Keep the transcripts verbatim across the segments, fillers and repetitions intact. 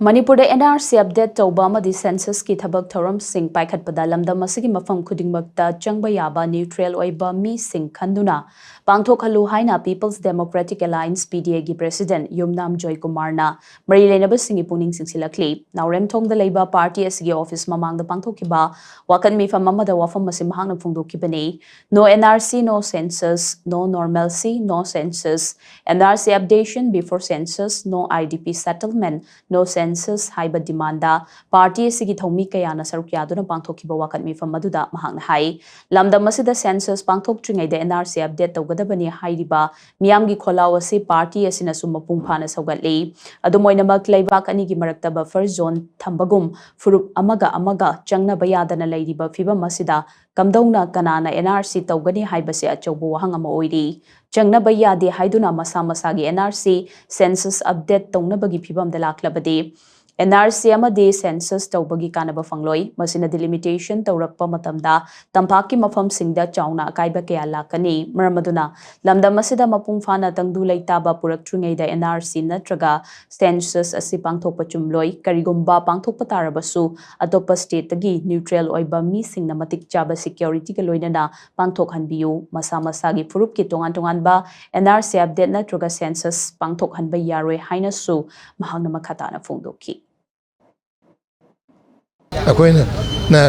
ꯃꯅꯤꯄꯨꯔꯗ and R C update ꯇꯧꯕ ꯑꯃꯗꯤ ꯁꯦꯟꯁꯁꯀꯤ ꯊꯕꯛ ꯊꯧꯔꯝꯁꯤꯡ ꯄꯥꯏꯈꯠꯄꯗ ꯂꯝꯗꯝ ꯑꯁꯤꯒꯤ ꯃꯐꯝ ꯈꯨꯗꯤꯡꯃꯛꯇ ꯆꯪꯕ ꯌꯥꯕ ꯅ꯭ꯌꯨꯇ꯭ꯔꯦꯜ ꯑꯣꯏꯕ ꯃꯤꯁꯤꯡ ꯈꯟꯗꯨꯅ ꯄꯥꯡꯊꯣꯛꯍꯜꯂꯨ ꯍꯥꯏꯅ People's Democratic Alliance, P D A ꯒꯤ president ꯌꯨꯝꯅꯥꯝ ꯖꯣꯏꯀꯨꯃꯥꯔꯅ ꯃꯔꯤ ꯂꯩꯅꯕꯁꯤꯡꯒꯤ ꯄꯨꯛꯅꯤꯡ ꯆꯤꯡꯁꯤꯜꯂꯛꯂꯤ꯫ ꯅꯥꯎꯔꯦꯝꯊꯣꯡꯗ ꯂꯩꯕ party ꯑꯁꯤꯒꯤ office ꯃꯃꯥꯡꯗ ꯄꯥꯡꯊꯣꯛꯈꯤꯕ ꯋꯥꯀꯠ ꯃꯤꯐꯝ ꯑꯃꯗ ꯋꯥꯐꯝ ꯑꯁꯤ ꯃꯍꯥꯛꯅ ꯐꯣꯡꯗꯣꯛꯈꯤꯕꯅꯤ꯫ No N R C, no census, no normalcy, no census, N R C updation before census, no I D P settlement, no census ꯍꯥꯏꯕ demand party ꯑꯁꯤꯒꯤ ꯊꯧꯃꯤ ꯀꯌꯥꯅ ꯁꯔꯨꯛ ꯌꯥꯗꯨꯅ ꯄꯥꯡꯊꯣꯛꯈꯤꯕ ꯋꯥꯀꯠ ꯃꯤꯐꯝ ꯑꯗꯨꯗ ꯃꯍꯥꯛꯅ ꯍꯥꯏ, ꯂꯝꯗꯝ ꯑꯁꯤꯗ census ꯄꯥꯡꯊꯣꯛꯇ꯭ꯔꯤꯉꯩꯗ N R C update ꯇꯧꯒꯗꯕꯅꯤ ꯍꯥꯏꯔꯤꯕ ꯃꯤꯌꯥꯝꯒꯤ ꯈꯣꯜꯂꯥꯎ ꯑꯁꯤ party ꯑꯁꯤꯅꯁꯨ ꯃꯄꯨꯡ ꯐꯥꯅ ꯁꯧꯒꯠꯂꯤ꯫ ꯑꯗꯨꯝ ꯑꯣꯏꯅꯃꯛ, ꯂꯩꯕꯥꯛ ꯑꯅꯤꯒꯤ ꯃꯔꯛꯇ buffer zone ꯊꯝꯕꯒꯨꯝ ꯐꯨꯔꯨꯞ ꯑꯃꯒ ꯑꯃꯒ ꯆꯪꯅꯕ ꯌꯥꯗꯅ ꯂꯩꯔꯤꯕ ꯐꯤꯕꯝ ꯑꯁꯤꯗ ꯀꯝꯗꯧꯅ ꯀꯅꯥꯅ N R C ꯇꯧꯒꯅꯤ ꯍꯥꯏꯕꯁꯤ ꯑꯆꯧꯕ ꯋꯥꯍꯪ ꯑꯃ ꯑꯣꯏꯔꯤ꯫ ꯆꯪꯅꯕ ꯌꯥꯗꯦ ꯍꯥꯏꯗꯨꯅ ꯃꯁꯥ ꯃꯁꯥꯒꯤ N R C, census update ꯇꯧꯅꯕꯒꯤ ꯐꯤꯕꯝꯗ ꯂꯥꯛꯂꯕꯗꯤ N R C ꯑꯃꯗꯤ census ꯇꯧꯕꯒꯤ ꯀꯥꯟꯅꯕ ꯐꯪꯂꯣꯏ꯫ ꯃꯁꯤꯅ delimitation ꯇꯧꯔꯛꯄ ꯃꯇꯝꯗ ꯇꯝꯄꯥꯛꯀꯤ ꯃꯐꯝꯁꯤꯡꯗ ꯆꯥꯎꯅ ꯑꯀꯥꯏꯕ ꯀꯌꯥ ꯂꯥꯛꯀꯅꯤ꯫ ꯃꯔꯝ ꯑꯗꯨꯅ ꯂꯝꯗꯝ ꯑꯁꯤꯗ ꯃꯄꯨꯡ ꯐꯥꯅ ꯇꯪꯗꯨ ꯂꯩꯇꯥꯕ ꯄꯨꯔꯛꯇ꯭ꯔꯤꯉꯩꯗ N R C ꯅꯠꯇ꯭ꯔꯒ census ꯑꯁꯤ ꯄꯥꯡꯊꯣꯛꯄ ꯆꯨꯝꯂꯣꯏ꯫ ꯀꯔꯤꯒꯨꯝꯕ ꯄꯥꯡꯊꯣꯛꯄ ꯇꯥꯔꯕꯁꯨ, ꯑꯇꯣꯞꯄ stateꯇꯒꯤ neutral ꯑꯣꯏꯕ ꯃꯤꯁꯤꯡꯅ ꯃꯇꯤꯛ ꯆꯥꯕ securityꯒ ꯂꯣꯏꯅꯅ ꯄꯥꯡꯊꯣꯛꯍꯟꯕꯤꯌꯨ꯫ ꯃꯁꯥ ꯃꯁꯥꯒꯤ ꯐꯨꯔꯨꯞꯀꯤ ꯇꯣꯉꯥꯟ ꯇꯣꯉꯥꯟꯕ N R C update ꯅꯠꯇ꯭ꯔꯒ census ꯄꯥꯡꯊꯣꯛꯍꯟꯕ ꯌꯥꯔꯣꯏ ꯍꯥꯏꯅꯁꯨ ꯃꯍꯥꯛꯅ ꯃꯈꯥ ꯇꯥꯅ ꯐꯣꯡꯗꯣꯛꯈꯤ꯫ ꯑꯩꯈꯣꯏꯅ ꯅ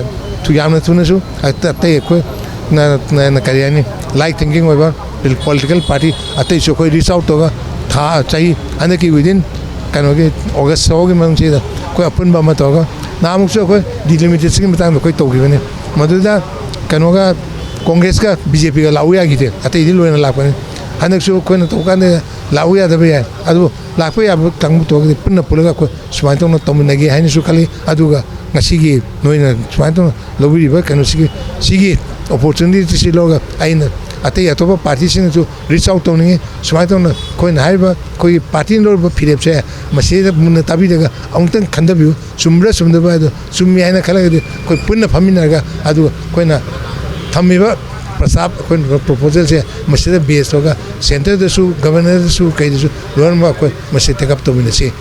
ꯊꯨ- ꯌꯥꯝꯅ ꯊꯨꯅꯁꯨ ꯑꯇꯩ ꯑꯩꯈꯣꯏ ꯅ- ꯅ- ꯅ- ꯀꯔꯤ ꯍꯥꯏꯅꯤ, like thinking ꯑꯣꯏꯕ political party ꯑꯇꯩꯁꯨ ꯑꯩꯈꯣꯏ reach out ꯇꯧꯔꯒ ꯊꯥ ꯆꯍꯤ ꯍꯟꯗꯛꯀꯤ within ꯀꯩꯅꯣꯒꯤ August ꯐꯥꯎꯒꯤ ꯃꯅꯨꯡꯁꯤꯗ ꯑꯩꯈꯣꯏ ꯑꯄꯨꯟꯕ ꯑꯃ ꯇꯧꯔꯒ, ꯅꯍꯥꯟꯃꯨꯛꯁꯨ ꯑꯩꯈꯣꯏ delimitation ꯒꯤ ꯃꯇꯥꯡꯗ ꯑꯩꯈꯣꯏ ꯇꯧꯈꯤꯕꯅꯤ꯫ ꯃꯗꯨꯗ ꯀꯩꯅꯣꯒ Congressꯀ B J Pꯒ ꯂꯥꯛꯎ ꯌꯥꯈꯤꯗꯦ, ꯑꯇꯩꯗꯤ ꯂꯣꯏꯅ ꯂꯥꯛꯄꯅꯤ꯫ ꯍꯟꯗꯛꯁꯨ ꯑꯩꯈꯣꯏꯅ ꯇꯧꯕ ꯀꯥꯟꯗ ꯂꯥꯛꯎ ꯌꯥꯗꯕ ꯌꯥꯏ, ꯑꯗꯨꯕꯨ ꯂꯥꯛꯄ ꯌꯥꯕ ꯀꯥꯡꯕꯨ ꯇꯧꯔꯒꯗꯤ ꯄꯨꯟꯅ ꯄꯨꯜꯂꯒ ꯑꯩꯈꯣꯏ ꯁꯨꯃꯥꯏꯅ ꯇꯧꯅ ꯇꯧꯃꯤꯟꯅꯒꯦ ꯍꯥꯏꯅꯁꯨ ꯈꯜꯂꯤ꯫ ꯑꯗꯨꯒ ꯉꯁꯤꯒꯤ ꯅꯣꯏꯅ ꯁꯨꯃꯥꯏꯅ ꯇꯧꯅ ꯂꯧꯕꯤꯔꯤꯕ ꯀꯩꯅꯣꯁꯤꯒꯤ, ꯁꯤꯒꯤ opportunityꯁꯤ ꯂꯧꯔꯒ ꯑꯩꯅ ꯑꯇꯩ ꯑꯇꯣꯞꯄ partyꯁꯤꯡꯅꯁꯨ reach out ꯇꯧꯅꯤꯡꯉꯤ꯫ ꯁꯨꯃꯥꯏꯅ ꯇꯧꯅ ꯑꯩꯈꯣꯏꯅ ꯍꯥꯏꯔꯤꯕ ꯑꯩꯈꯣꯏꯒꯤ partyꯅ ꯂꯧꯔꯤꯕ ꯐꯤꯔꯦꯞꯁꯦ ꯃꯁꯤꯗ ꯃꯨꯟꯅ ꯇꯥꯕꯤꯔꯒ ꯑꯃꯨꯛꯇꯪ ꯈꯟꯊꯕꯤꯌꯨ꯫ ꯆꯨꯝꯕ꯭ꯔꯥ ꯆꯨꯝꯗꯕ꯭ꯔꯥ ꯍꯥꯏꯗꯣ, ꯆꯨꯝꯃꯤ ꯍꯥꯏꯅ ꯈꯜꯂꯒꯗꯤ ꯑꯩꯈꯣꯏ ꯄꯨꯟꯅ ꯐꯝꯃꯤꯟꯅꯔꯒ ꯑꯗꯨꯒ ꯑꯩꯈꯣꯏꯅ ꯊꯝꯃꯤꯕ ꯄ꯭ꯔꯁꯇꯥꯞ, ꯑꯩꯈꯣꯏꯅ proposalꯁꯦ ꯃꯁꯤꯗ base ꯇꯧꯔꯒ centreꯗꯁꯨ, governorꯗꯁꯨ, ꯀꯩꯗꯁꯨ ꯂꯣꯏꯅꯃꯛ ꯑꯩꯈꯣꯏ ꯃꯁꯤ take up ꯇꯧꯃꯤꯟꯅꯁꯤ꯫